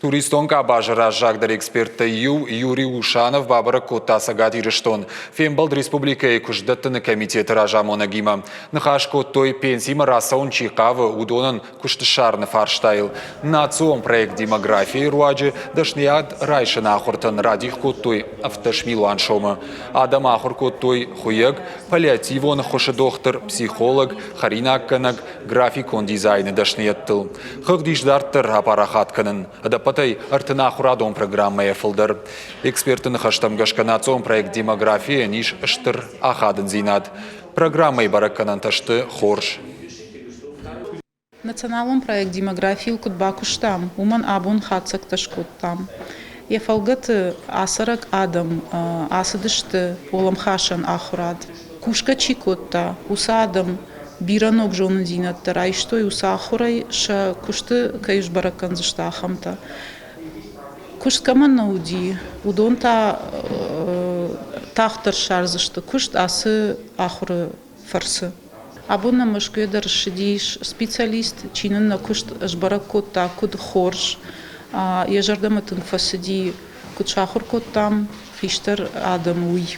Туристон къабазы раззагдӕр эксперттӕй иу Юрий Ушанов бабӕрӕг кодта Цӕгат Ирыстон. Фембӕлд республикӕйы куыстдӕттыны комитеты разамонӕгимӕ. Ныхас кодтой, пенсимӕ рацӕуын чи хъавы, уыдонӕн куыст ссарыны фарстайыл. Национ проект «Демография»-йы руаджы дӕсныйад райсыны ахуыртӕн радих кодтой 17 милуан сомы. Адӕм ахуыр кодтой хуыйӕг, паллиативон ӕххуысы дохтыр, психолог, хӕринаггӕнӕг, графикон дизайны дӕсныйӕдтыл. Хыгъд ис дарддӕр апарахат кӕнын. Ӕдӕппӕтӕй 30 ахуырадон программӕйӕ фылдӕр. Экспертты ныхӕстӕм гӕсгӕ национ проект «Демография»-йӕн ис стыр ахадындзинад. Программӕйы бӕрӕггӕнӕнтӕ сты хорз. Националон проект «Демография»-йыл куыд бакуыстам, уымӕн абон хатдзӕгтӕ скодтам. Йӕ фӕлгӕты ацӕрӕг адӕм ацыдысты уӕлӕмхасӕн ахуырад. Кусгӕ чи кодта, уыцы адӕм бирӕ ног зонындзинӕдтӕ райстой уыцы ахуырӕй, сӕ куысты кӕй сбӕрӕг кӕндзысты, ахӕмтӕ. Куыст кӕмӕн нӕ уыди, уыдон та тагъддӕр ссардзысты куыст ацы ахуыры фӕрцы. Абон нӕ Мӕскуыйӕ дӕр ссыдис специалист, чи нын нӕ куыст сбӕрӕг кодта, куыд хорз. Йӕ зӕрдӕмӕ тынг фӕцыди, куыд сахуыр кодтам хистӕр адӕмы, уый.